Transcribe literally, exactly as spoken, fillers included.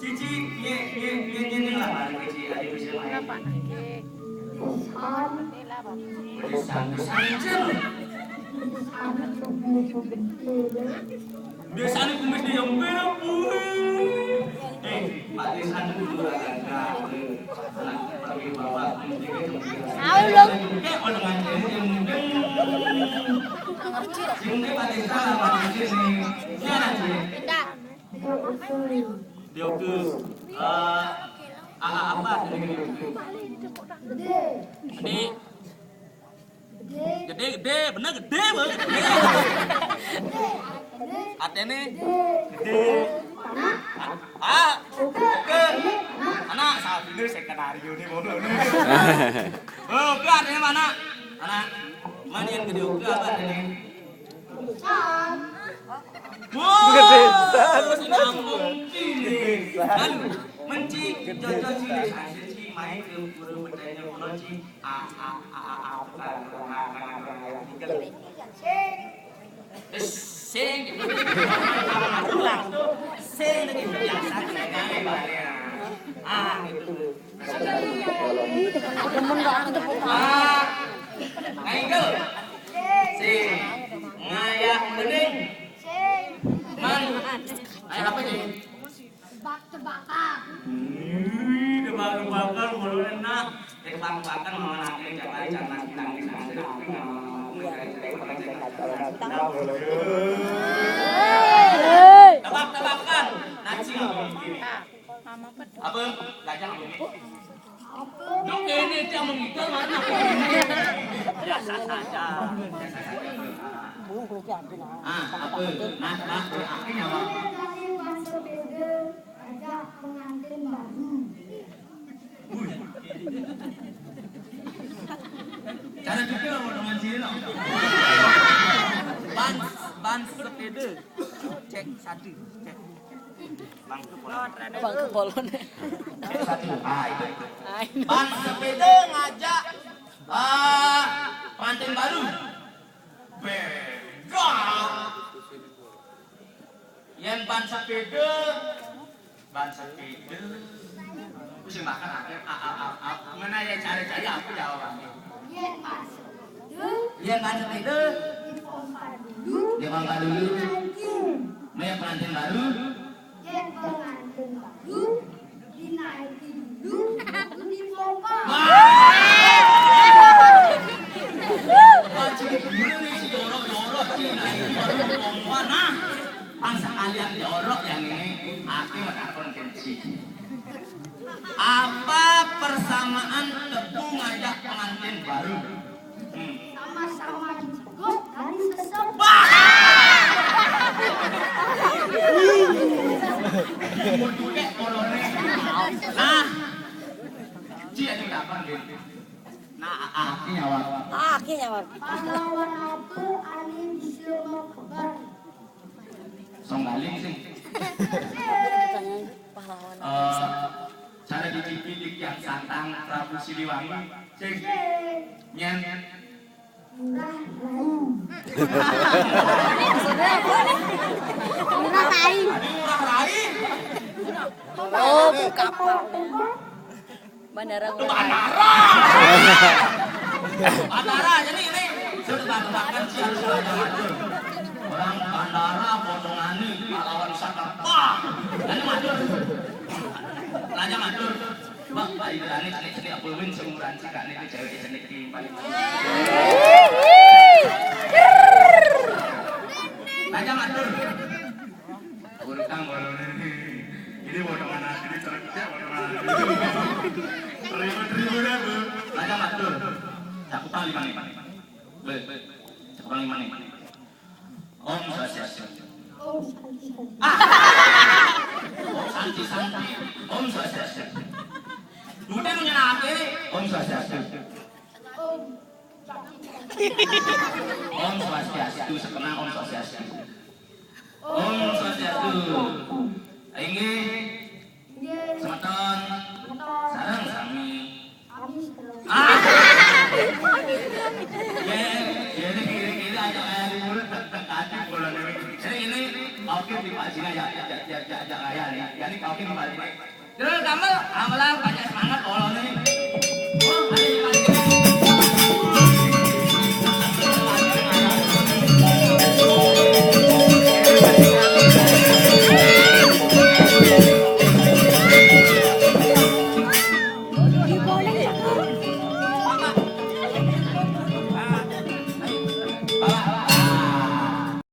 Cici, nyé, nyé, nyé, nyé, nyé lah, Cici, adi bisa main. Apa? Desan. Desan, desan, desan. Biasanya kumis dia yang beda, Bu. Eh, Pak Desan itu juga ada. Anak pergi bawa kumis dia kan. Tahu, Bang. Kayak orang aja yang mungkin. Ngerti. Mungkin Pak Desan apa mungkin nih? Ini anak sih. Pindah. Dia ke, eh, A A apa tadi? Gede. Gede, gede, bener gede, Bang. Gede. Atene gede. Ah, oke. Anak, saat ini skenario nih, mau nih. Oke, atene mana? Anak, mana yang gede, oke apa atene? Wah, gede. Nyambung ini. Anu, menci, jojo ci, hasil ci, main ke guru bertanya kulo ci. A, a, a, a, a, bukan, bukan, bukan, bukan, bukan. Sing. Sing. Sing lagi biasa, sing lagi balik. Ah, gitu. Ah, ngayah. Si ngayah bening. Man. Ngayah apa nih? Tebak-tebakan. Ih, tebak-tebakan, mulai enak. Tebak-tebakan, mau nangkring, jangan, jangan, jangan, jangan, jangan. Tebak-tebakan. Nanti apa? Apa? Gajah apa? Dok, ini dia mau ngidol mana? Biasa saja. Biasa saja. Ah, apa? Nah, nah, akhirnya apa? Dari bahasa beda, ajak pengantin baru. Wih. Cara juga orang dengan sini loh. Ban, ban sepeda. Cek satu, cek. Bangku bolon. Bangku bolon. Cek satu. Ah, itu, itu. Ah, ini. Ban sepeda ngajak, ah, pengantin baru. Beda. Yen ban sepeda, ban sepeda. Wis makan akeh. A, a, a, a. Ngene ya, cari-cari apa jawabannya? Yen ban sepeda, yen ban sepeda, dipompa dulu. Dipompa dulu. Dinaiki. Mek pengantin baru. Yen pengantin baru, dinaiki dulu, baru dipompa. Wah. Wah, cilik bener nih, si jorok-jorok, dinaiki baru dipompa. Nah, pas sekalian jorok yang ini, aku mau takon ke si. Apa persamaan tebu ngajak pengantin baru? Hmm. Sama-sama dicegot dan disesep. Wah! Nah, Ci, ada kapan, Din? Nah, aki nyawa. Aki nyawa. Pahlawan apa ane bisa mau kebar? Song galing sih. Pahlawan. Eh, cara dicipidik yang santang Prabu Siliwangi. Sing. Nyen. Ngurah rai. Ngurah rai. Ada ngurah rai. Oh, buka apa? Bandara. Bandara. Bandara, jadi ini sudah tebak-tebakan sih harus belajar matur. Orang bandara potongan ini pahlawan Jakarta. Jadi matur. Belajar matur. Mbak, Mbak, ini cenik-cenik apa win seumuran sih, Kak, ini cewek cenik ini paling. Paling mana? Om Swastiastu. Ah. Om Santi Santi. Om Swastiastu. Udah punya apa? Om Swastiastu. Om Swastiastu, sekenang Om Swastiastu. Om Swastiastu. Inggih. Semeton. Sareng sami. Ah. Ya, ya, ini kiri-kiri aja kayak di mulut, tek, tek, tek, bola ini. Jadi ini, oke, di Pak Jina ya, ya, ya, ya, ya, ya, ya, ini, oke, di Pak Jina. Terus kamu, amalan pakai semangat, bola ini.